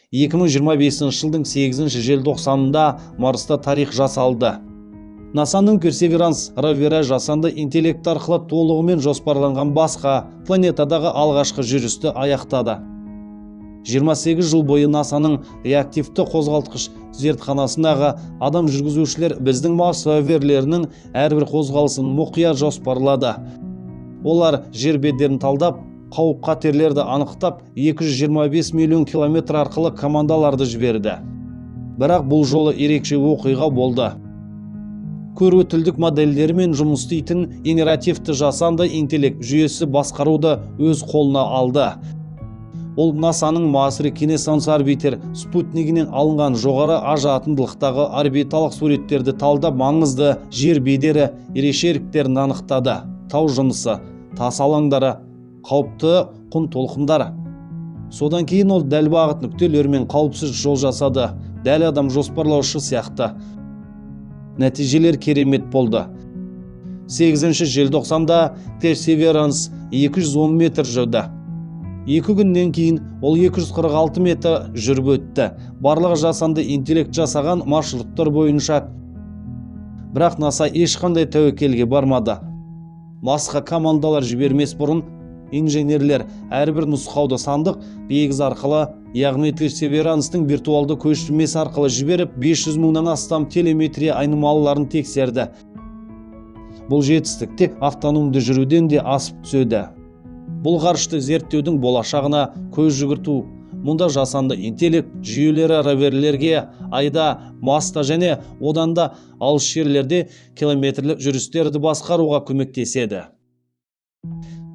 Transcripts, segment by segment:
2025 жылдың 8 желтоқсанында Марста тарих жасалды. НАСАның Perseverance ровері жасанды интеллект арқылы толығымен жоспарланған басқа планетадағы алғашқы жүрісті аяқтады. 28 жыл бойы НАСАның реактивті қозғалтқыш зертханасындағы адам жүргізушілер біздің Марс роверлерінің әрбір қозғалысын мұқият жоспарлады. Олар жер бедерін талдап, қауіп-қатерлерді анықтап, 225 миллион километр арқылы командаларды жіберді. Бірақ бұл жолы ерекше оқиға болды. Көру тілдік модельдерімен жұмыс істейтін генеративті жасанды интеллект жүйесі басқаруды өз қолына алды. Ол НАСАның Mars Reconnaissance Orbiter спутнигінен алынған жоғары ажатындылықтағы орбиталық суреттерді талдап, маңызды жер бедері ерекшеліктерін анықтады. Тау жынысы, тас алаңдары, қауіпті құм толқындары. Содан кейін ол дәл бағыт нүктелерімен қауіпсіз жол жасады, дәл адам жоспарлаушы сияқты. Нәтижелер керемет болды. 8 желтоқсанда Perseverance 210 метр жүрді. 2 күннен кейін ол 246 метр жүріп өтті. Барлығы жасанды интеллект жасаған маршруттар бойынша. Бірақ НАСА ешқандай тәуекелге бармады. Марсқа командалар жібермес бұрын инженерлер әрбір нұсқауды сандық негіз арқылы, яғни Perseverance-тың виртуалды көшірмесі арқылы жіберіп, 500 мыңнан астам телеметрия айнымалыларын тексерді. Бұл жетістік тек автономды жүруден де асып түседі. Бұл ғарышты зерттеудің болашағына көз жүгірту. Мұнда жасанды интеллект жүйелері роверлерге Айда, Марста және одан да алыс жерлерде километрлік жүрістерді басқаруға көмектеседі.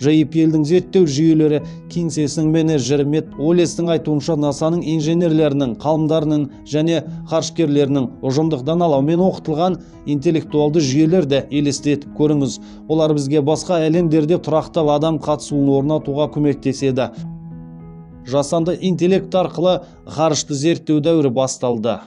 JPL-дің зерттеу жүйелері кеңсесінің менеджері Мэтт Уоллестің айтуынша, НАСАның инженерлерінің, ғалымдарының және ғарышкерлерінің ұжымдық даналаумен оқытылған интеллектуалды жүйелерді елестетіп көріңіз. Олар бізге басқа әлемдерде тұрақты адам қатысуын орнатуға көмектеседі. Жасанды интеллект арқылы ғарышты зерттеу дәуірі басталды.